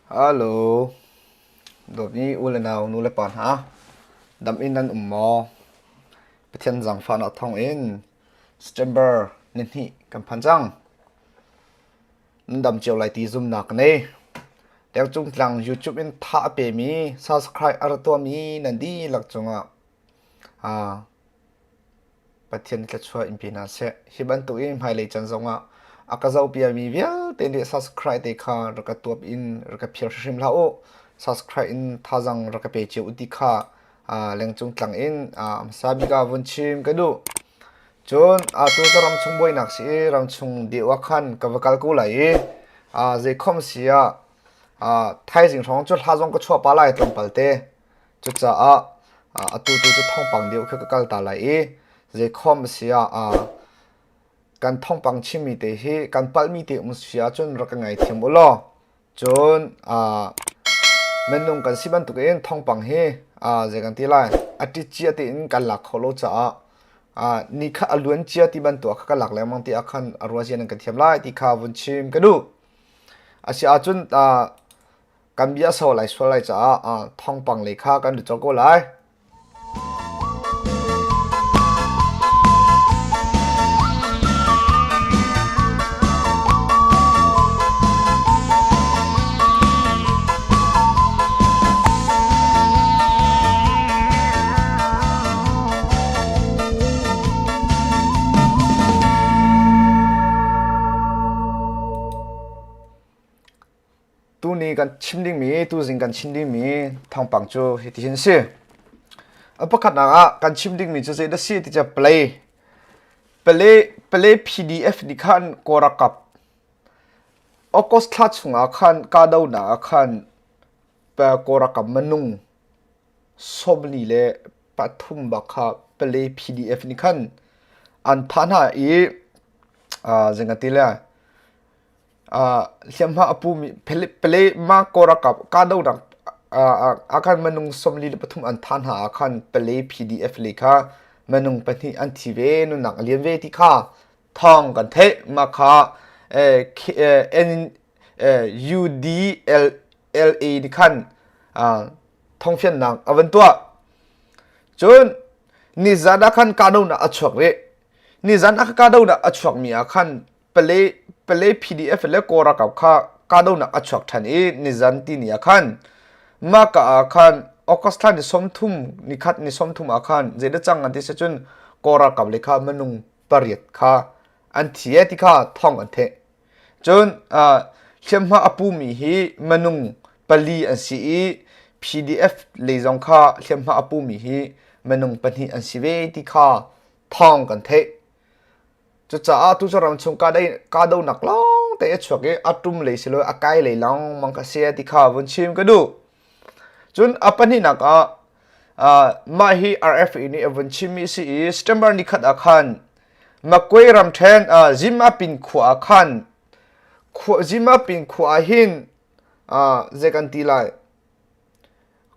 Halo, dawtmi u le nau nu le pa hna, dam in nan um maw? Pathian zaangfahnak thawngin September nihnih kan phan cang. Nan dam cio lai ti zumnak ka nei. Tengcung tlang YouTube in tha a pemi, subscribe a ra tuahmi nan dihlak cungah ah Pathian thluachuah in pe hna seh. Hi bantuk in hmailei caan zongah a ka zohpiami vialte nih subscribe te kha rak ka tuap in rak ka phiar hrimhrim hlah u. Subscribe in thazaang rak ka pe cio u ti kha lengcung tlang in hmasa bik ah vun chim ka duh. Cun atu cu ramchung buainak si i ramchung deuh ah khan ka va kal ko lai i zeikhom si ah thaizing hrawng cu hla zong ka chuah pah lai tlawmpal te. Cucaah atu tu cu thawngpang deuh khi ka kal ta lai i zeikhom a si ah kan thawngpang chimmi te hi kan palhmi te um si ahcun rak ka ngaithiam u law cun minung kan si bantukin thawngpang hi zei kan ti lai a ṭit cia tein kan lak kho lo caah ni kha a luan cia ti bantuk ah kha ka lak lengmang ti ah khan a ruazia nan kan thiam lai ti kha vun chim ka duh. A si ahcun kan bia so lai sual lai caah thawngpang lei kha kan lut ko lai. Tuni kan chim dingmi, tuzing kan chim dingmi thawngpang cu hitihin a si. A pakhatnak ah kan chim dingmi cu zeidah si ti cu play. Play, play PDF nih khan Kawlralkap August thla chungah khan kahdohnak ah khan Kawlralkap minung 43 bak kha Palay PDF nih khan an thah hna i zei kan ti lai hliamhma a pumi Palay mah Kawlralkap kahdohnak ah khan minung 43 an thah hna ah khan Palay PDF lei kha minung pahnih an thi ve nunnak a liam ve ti kha thawng kan theih. Mah kha UDLA nih khan thawngfiannak a van tuah. Cun nizan ah khan kahdohnak a chuak rih. Nizan ah kahdohnak a chuakmi ah khan Palay Palay PDF le Kawl ralkap kha kahdohnak a chuak ṭhan i nizan tini ah khan mah ka ah khan August thla ni 30 ni khat ni 30 ah khan zeidah cang an ti si cun Kawl ralkap le kha minung pariat kha an thi e ti kha thawng an theih. Cun hliamhma a pumi hi minung pali an si i PDF lei zong kha hliamhma a pumi hi minung pahnih an si ve ti kha thawng kan theih. Cucaah tu cu ramchung kahdohnak lawng te a chuak i a ṭum lei si lo a kai lei lengmang ka si ti kha vun chim ka duh. Cun a pahnihnak ah mah hi RFA nih a vun chimmi a si i September nikhat ah khan Makwe ramṭhen Zimapin khua ah khan Zimapin khua ah hin zei kan ti lai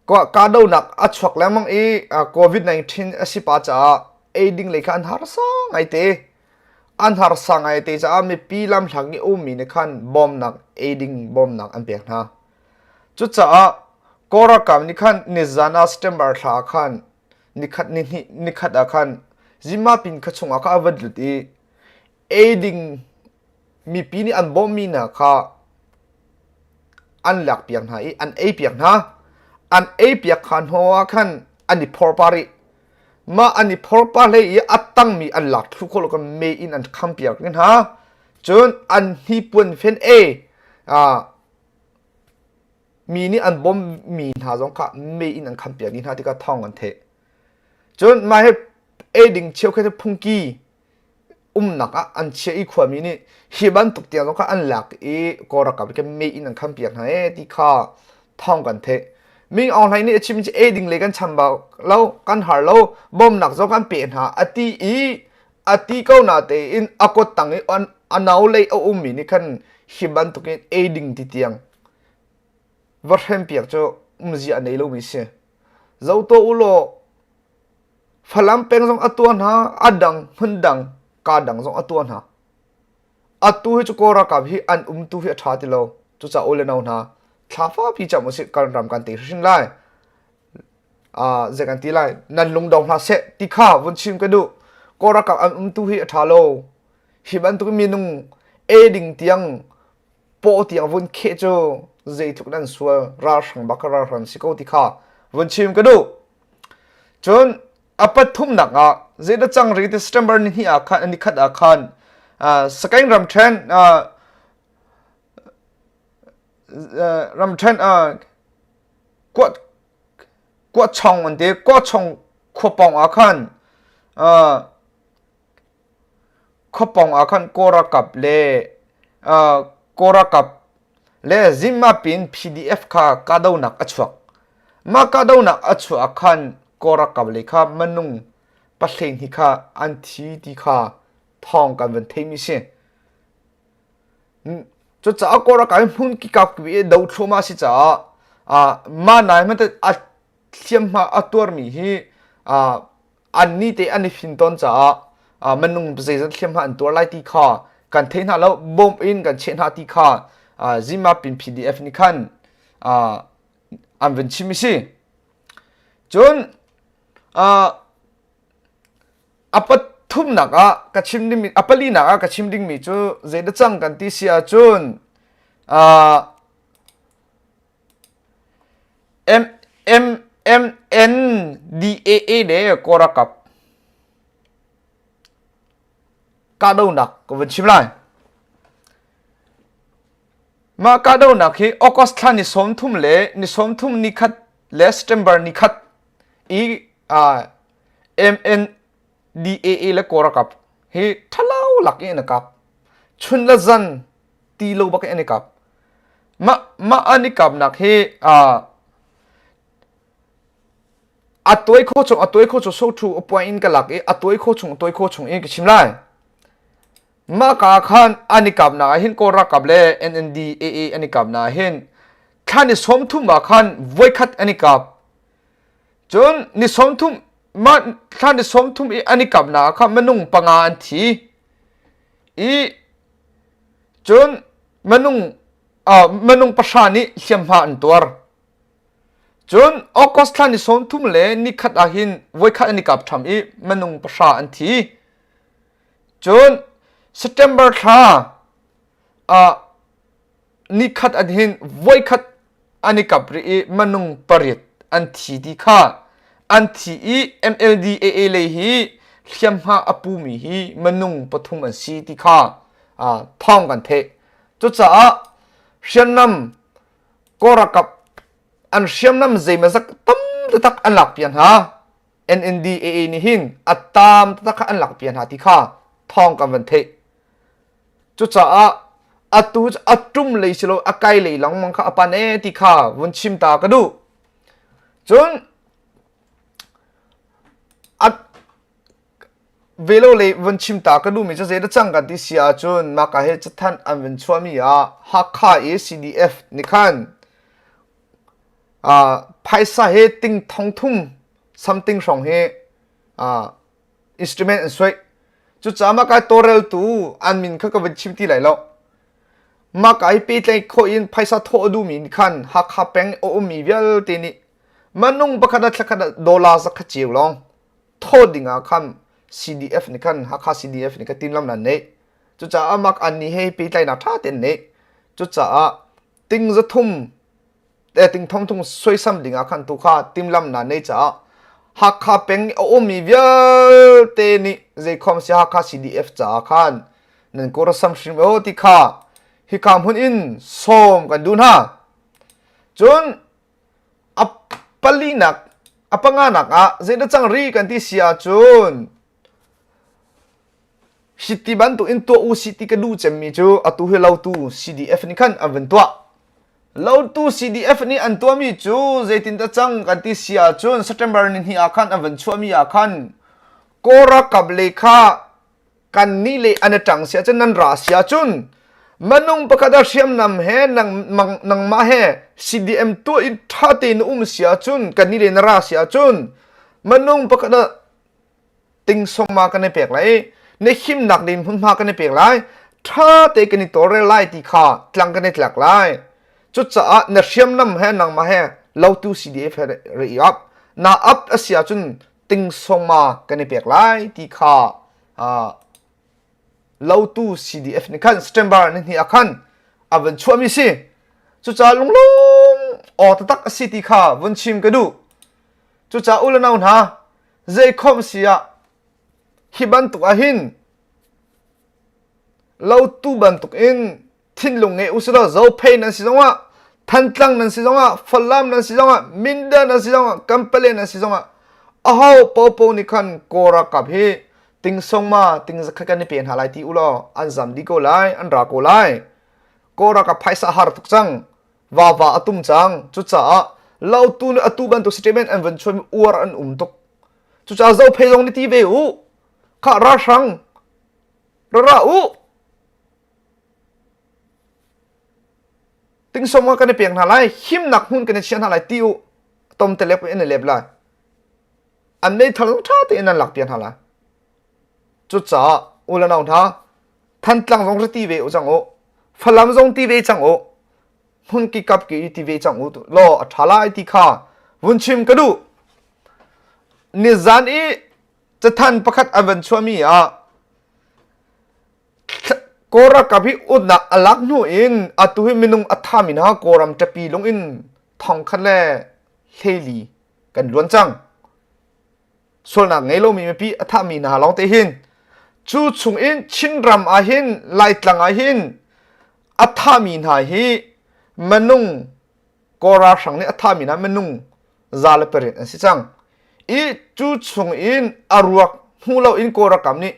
Kahdohnak a chuak lengmang i COVID-19 a si pah caah ei ding lei kha an harsa ngaite. An harsa ngaite caah mipi lamhlang i ummi nih khan bawmnak ei ding bawmnak an pek hna. Cucaah Kawl ralkap nih khan nizan ah September thla ah khan nikhat nihnih nikhat ah khan Zimapin khua chungah kha a va lut i ei ding mipi nih an bawmmi hna kha an lakpiak hna i an eipiak hna. An eipiak kha hnu ah khan an i phor pah rih. Mah an i phor pah hlei i a tangmi an lak thlu khawh lo kan mei in an khampiak rih hna. Cun an hnipuan fen e mi nih an bawmmi hna zong kha mei in an khampiak dih hna tikah thawng an theih. Cun mah hi ei ding cheukhat hi phungki umnak ah an chiah i khuami nih hi bantuk tiang zong kha an lak i Kawl ralkap nih mei in an khampiak hna ee ti kha thawng kan theih. Ming Aung Hlaing nih a chim cu ei ding le kan chambau lo kan har lo bawmnak zong kan pe hna a ti i a ti ko na tein a kut tang i a nau lei a ummi nih khan hi bantuk in ei ding ti tiang va hrempiak cu umzia a nei lomi si. Zoto u law Falam peng zong a tuah hna, a dang hmun dang kaa dang zong a tuah hna. Atu hi cu Kawl ralkap hi an umtu hi a ṭha ti lo. Cucaah u le nau hna, Thla fapi cam usih kan ram kan te hrim lai. Zei kan ti lai nan lungdong hlah seh ti kha vun chim ka duh. Kawl ralkap an umtu hi a ṭha lo. Hi bantuk minung e ding tiang paw tiang vun kheh cu zeitluk nan sual ralhrang bak ralhrang si ko ti kha vun chim ka duh. Cun a pathumnak ah zeidah cang ri ti September ni hnih ah khan ni khat ah khan Sagaing ramṭhen ramṭhen kuachong an ti kuachong khua pawng ah khan khua pawng ah khan Kawl ralkap le Kawl ralkap le Zimapin PDF kha kahdohnak a chuak. Mah kahdohnak a chuah ah khan Kawl ralkap lei kha minung 12 kha an thi ti kha thawng kan van theimi si. Cucaah Kawl ralkap hi hmun kikap i do thluahmah a si caah mah nai hmanh a hliamhma a tuarmi hi annih te an i fin tawn caah minung zeizat hliamhma an tuar lai ti kha kan thei hna lo bawm in kan cheh hna ti kha Zimapin PDF nih khan an vun chim i si. Cun a pathumnak ah ka chim dingmi a palinak ah ka chim dingmi cu zeidah cang kan ti si ahcun M M M N D A A le Kawlralkap kahdohnak ka vun chim lai. Mah kahdohnak hi August thla ni 30 le ni 30 ni khat le September ni khat i uh, MNDAA le Kawlralkap hi ṭhalo lak in an kap. Chun le zan ti lo bak in an i kap. Mah mah an i kapnak hi uh, a tuai kho chung a tuai kho chung so thu point in ka lak i a tuai kho chung tuai kho chung in ka chim lai. Mah ka khan an i kapnak ah hin Kawl ralkap le NNDAA an i kapnak ah hin thla ni 30 ah khan voikhat an i kap. Cun ni 30 mah thla ni 30 i an i kapnak ah khan minung panga an thi. I Cun minung uh, minung pahra nih hliamhma an tuar. Cun August thla ni 30 le nikhat ah hin voikhat an i kap ṭham i minung pahra an thi. Cun September thla uh, nikhat an hin voikhat an i kap rih i minung pariat an thi ti kha an thi i MLDAA lei hi hliamhma a pumi hi minung pathum an si ti kha thawng kan theih. Cucaah hriamnam Kawlralkap an hriamnam zeimazat tam taktak an lak piak hna. NNDAA nih hin a tam taktak kha an lak piak hna ti kha thawng kan van theih. Cucaah atu a ṭum lei si lo a kai lei lengmang kha a pan ee ti kha vun chim ta ka duh. Cun a velo lei vun chim ta ka duhmi cu zeidah cang kan ti si ahcun maka he cathanh an vun chuahmi ah Hakha i CDF nih khan uh, phaisa he ting thong thum something hrawng hi uh, instrument an suai. Cucaah mah kai tawlreltu an min kha ka van chim ti lai lo. Mah kai pehtlaih khawh in phaisa thawh a duhmi nih khan Hakha peng a ummi vialte nih manung pakhat ah thlakhat ah dollar zakhat ceu lawng thawh ding ah khan CDF nih khan Hakha CDF nih khan tinlam nan neih. Cucaah mak an nih he pehtlaihnak ṭha tein neih. Cucaah ting zathum ting thong thung soisam ding ah khan tu kha timlamnak nei caah Hakha peng a ummi vialte nih zeikhom si Hakha CDF caah khan nan kawrasam hrim o ti kha hika hmun in sawm kan duh hna. Cun a palinak a panganak ah zeidah cang ri kan ti si ahcun Hiti bantuk in tuah u sih ti ka duh cemmi cu atu hi Lautu CDF nih khan an vun tuah. Lautu CDF nih an tuahmi cu zeitindah cang kan ti si ahcun September ni hnih ah khan an vun chuahmi ah khan Kawl ralkap lei kha kan nih le an i ṭang si ahcun nan ra si ahcun minung pakhat ah hriamnam he nang, nangmah he CDM tuah in ṭha tein na um si ahcun kan nih le na ra si ahcun minung pakhat ah ting sawma kan i pek lai i na himnak ding hmunhma kan i pek lai ṭha te kan i tawlrel lai ti kha tlang kan i tlak lai. Cucaah na hriamnam he nangmah he Lautu CDF he re i ap. Na ap a si ahcun ting sawma kan i pek lai ti kha Lautu CDF nih khan September ni hnih ah khan a van chuahmi si. Cucaah lunglawm aw taktak a si ti kha vun chim ka duh. Cucaah u le nau hna, zeikhom si ah hi bantuk ah hin Lautu bantuk in thinlung ngei usih law Zophei nan si zongah Thantlang nan si zongah Falam nan si zongah Mindat nan si zongah Kampale nan si zongah aho popo nih khan Kawl ralkap hi tingsongma tingzakhat kan i pe hna lai ti u law an zam dih ko lai an ra ko lai Kawl ralkap phaisa har tuk cang vava a tum cang cucaah lautu nih atu bantuk statement an van chuahmi uar an um tuk cucaah Zophei zong nih ti ve u khah ralhrang ra ra u Tingsawm kan i pek hna lai, himnak hmun kan i chiah hna lai ti u tom te lep in i lep lai. An meithal zong ṭha tein an lak piak hna lai. Cucaah u le nau hna, Thantlang zong ra ti ve u cang u, Falam zong ti ve cang u, hmun ki kap ki ti ve cang u law a ṭha lai ti kha vun chim ka duh. Nizan i cathan pakhat an van chuahmi ah Kawl ralkap hi utnak a lak hnu in atu hi minung a thami hna Kawlram ṭapi lung in thongkhat le hleili kan luan cang. Sualnak ngei lomi mipi a thahmi hna lawng te hin cu chung in Chinram ah hin Laitlang ah hin a thahmi hna hi minung Kawl ralhrang nih a thahmi hna minung 108 an si cang. I cu chung in a ruak hmu lo in Kawl ralkap nih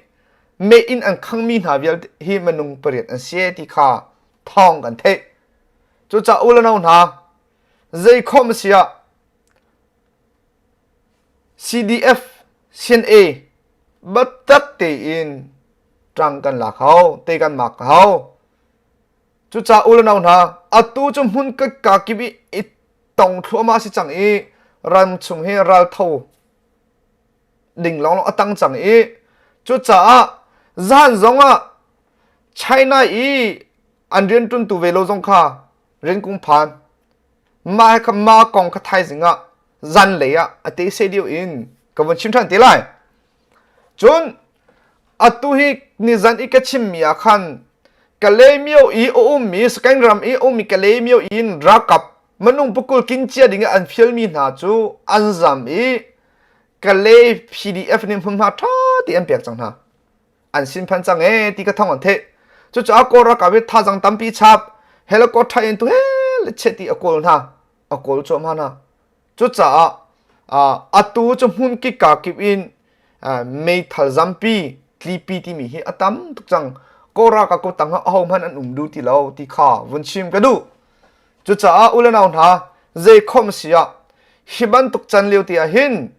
mei in an khangmi hna vialte hi minung pariat an si ti kha thawng kan theih. Cucaah u le nau hna, zeikhom si ah CDF, CNA biatak tein ṭang kan lak hau, te kan mak hau. Cucaah u le nau hna, atu cu hmun ka kip i i tong thluahmah si cang i ram chung hi raltho ding lawnglawng a tang cang i cucaah zan zongah China i an rianṭuantu ve lo zong kha riankung phan mah kha ma kong kha thaizing ah zanlei ah a te se deuh in ka vun chim ṭhan te lai. Cun atu hi nizan i ka chimmi ah khan Kalaymyo i a ummi Sagaing ram i a ummi Kalaymyo in ralkap minung pakul kin cia ding ah an fialmi hna cu an zam i Kalay PDF nih hmunhma ṭha ti an pek cang hna. An sin phan cang ee ti ka thawng an theih. Cucaah Kawl ralkap hi thazang tampi chap helicopter in tu he le chet ti a kawl hna. A kawl cuahmah hna. Cucaah atu cu hmun kika kip in meithal zampi tlipi timi hi a tam tuk cang. Kawlra ka kutang ah ahohmanh an um duh ti lo ti kha vun chim ka duh. Cucaah u le nau hna zeikhom si ah hi bantuk can lio ti ah hin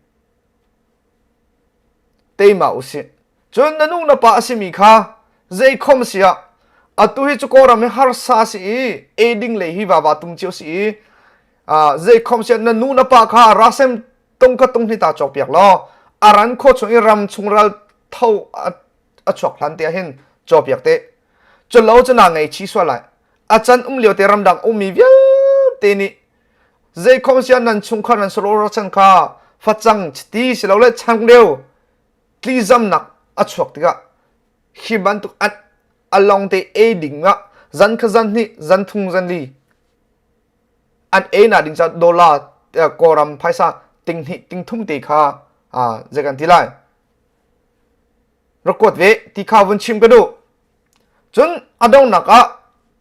teima usih. Cun na nu na pa a simi kha zeikhom si ah atu hi cu Kawlram hi harsa si i eiding lei hi vava tum cio si i zeikhom si ah na nu na pa kha rasem tung kha tung hni ta cawk piak law a ran kho chung i ram chung ral tho a chuak hlan te ah hin caw piak te cu lo cu na ngei chi sual lai a can um lio te ramdang ummi vialte nih zeikhom si ah nan chungkhar nan saro chan kha facang chiti silole changreu tlizamnak a chuak tikah hi bantuk an along te ei ding ah zan kha zan hnih zan thung zan li an ei na ding ca dollar kawlram phaisa ting hnih ting thum te kha zei kan ti lai rak kuat ve ti kha vun chim ka duh Cun a donghnak ah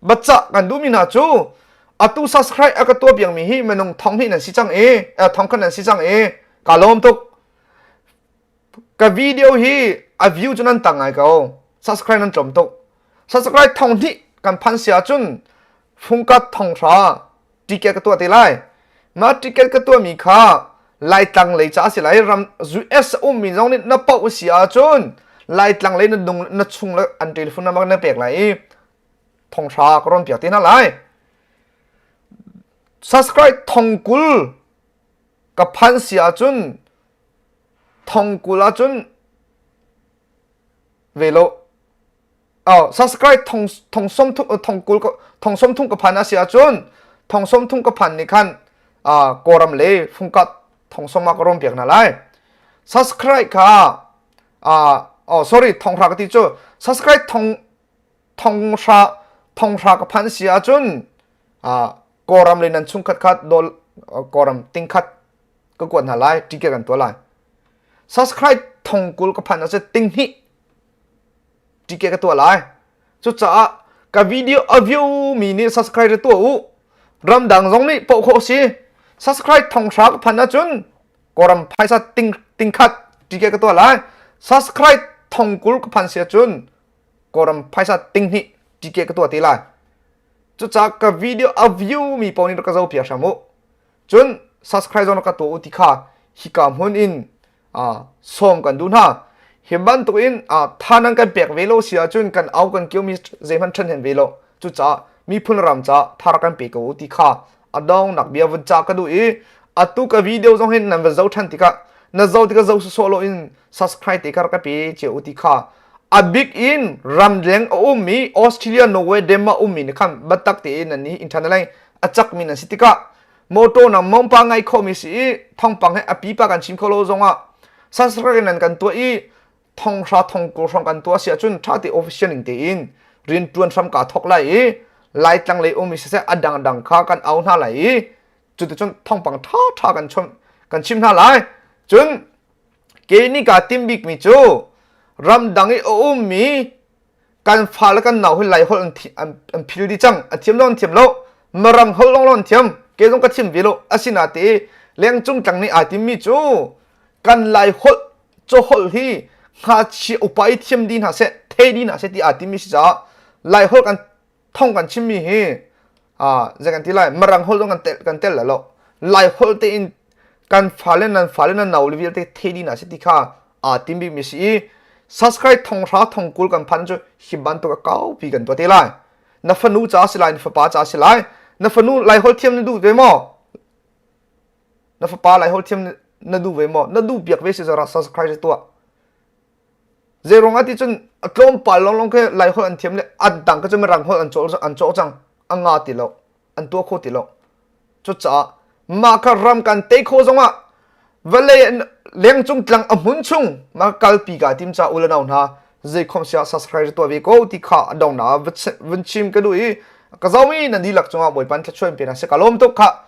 bacah kan duhmi hna cu atu subscribe a ka tuah piakmi hi minung thong hnih nan si cang i thong khat nan si cang i ka lawm tuk. Ka video hi a view cu nan tang ngai ko. Subscribe nan tlawm tuk. Subscribe thong hnih kan phan si ahcun fungkat thong hra ticket ka tuah te lai. Mah ticket ka tuahmi kha Laitlang lei ca a si lai ram US ummi zong nih na paoh si ahcun Laitlang lei na nung na chung le an telephone number na pek lai i thonghra ka ron piak te hna lai. Subscribe thongkul ka phan si ahcun thongkul ahcun ve lo Oh, subscribe thong thong som thong thong kul thong som thung ka phan a si ahcun Thong 30 ka phan nih khan Kawlram le fungkat thong sawm ah ka rawm piak hna lai. Subscribe kha oh sorry 1000 ka ti cu subscribe thong 1000 1000 ka phan si ahcun Kawlram le nan chungkhat khat dol Kawlram tingkhat ka kuat hna lai ticket kan tuah lai. Subscribe 20,000 ka phan ahcun 20,000 ticket ka tuah lai. Cucaah ka video a view mi nih subscribe tuah u. Ramdang zong nih poh khawh si. Subscribe 10,000 ka phan ahcun Kawlram phaisa ting tingkhat ticket ka tuah lai. Subscribe 20,000 ka phan si ahcun Kawlram phaisa 20,000 ticket ka tuah te lai. Cucaah ka video a view mi paoh nih rak ka zoh piak hram u. Cun subscribe zong rak ka tuah u ti kha hika hmun in sawm kan duh hna. Hi bantuk in tha nan kan pek ve lo si ahcun kan au kan kio mi zeihmanh ṭhen hen ve lo. Cucaah miphun ram ca tha rak kan pe ko u ti kha a dongnak bia vun ca ka duh i atu ka video zong hin nan van zoh ṭhan tikah na zoh tikah zoh sawsawh lo in subscribe te kha rak ka pe cio u ti kha a bik in ramleng a ummi Australia, Norway, Denmark ummi nih khan biatak tein nan nih internet lei a cakmi nan si tikah motor na mongpa ngai khomi si i thongpang he a pipa kan chim kho lo zongah subscribe nan kan tuah i 10,000 20,000 hrawng kan tuah si ahcun ṭha te official ning tein rian ṭuan hram kaa thok lai i Laitlang lei ummi siseh a dangdang kha kan au hna lai i cuticun thongpang ṭha ṭha kan chim kan chim hna lai. Cun ke nih kaa tim bikmi cu ramdang i a ummi kan fa le kan nau hi Lai holh an phil dih cang. A thiam lo an thiam lo. Mirang holh lawng lawng an thiam. Ke zong ka thiam ve lo. Asinain lengcung tlang nih aa timmi cu kan Lai holh caholh hi ngakchia upa i thiam dih hna seh, thei dih hna seh ti aa timmi si caah Lai holh kan thong kan chimmi hi zei kan ti lai Mirang holh zong kan tel lo. Lai holh tein kan fale nan fale nan nau le vialte thei dih hna seh ti kha aa tim bikmi si i subscribe 10,000 20,000 kan phan cu hi bantuk a kaupi kan tuah te lai. Na fanu ca si lai, na fapa ca si lai. Na fanu Laiholh thiam na duh ve maw? Na fapa Laiholh thiam na duh ve maw? Na duh piak ve si zara subscribe tuah. Zeiruang ah ti cun a tlawmpal lawnglawng khi Laiholh an thiam le an dang ka cu Mirang holh an caw an cawh cang. A nga ti lo. An tuah kho ti lo. Cucaah mah kha ram kan tei kho zongah vawlei lengcung tlang a hmun chung mah kalpi ka tim ca u le nau hna zeikhom sia subscribe tuah ve ko ti kha a dong na vun chim ka duh i ka zomi nan dihlak cungah Bawipa thluachuah in pe hna seh ka lawm tuk kha.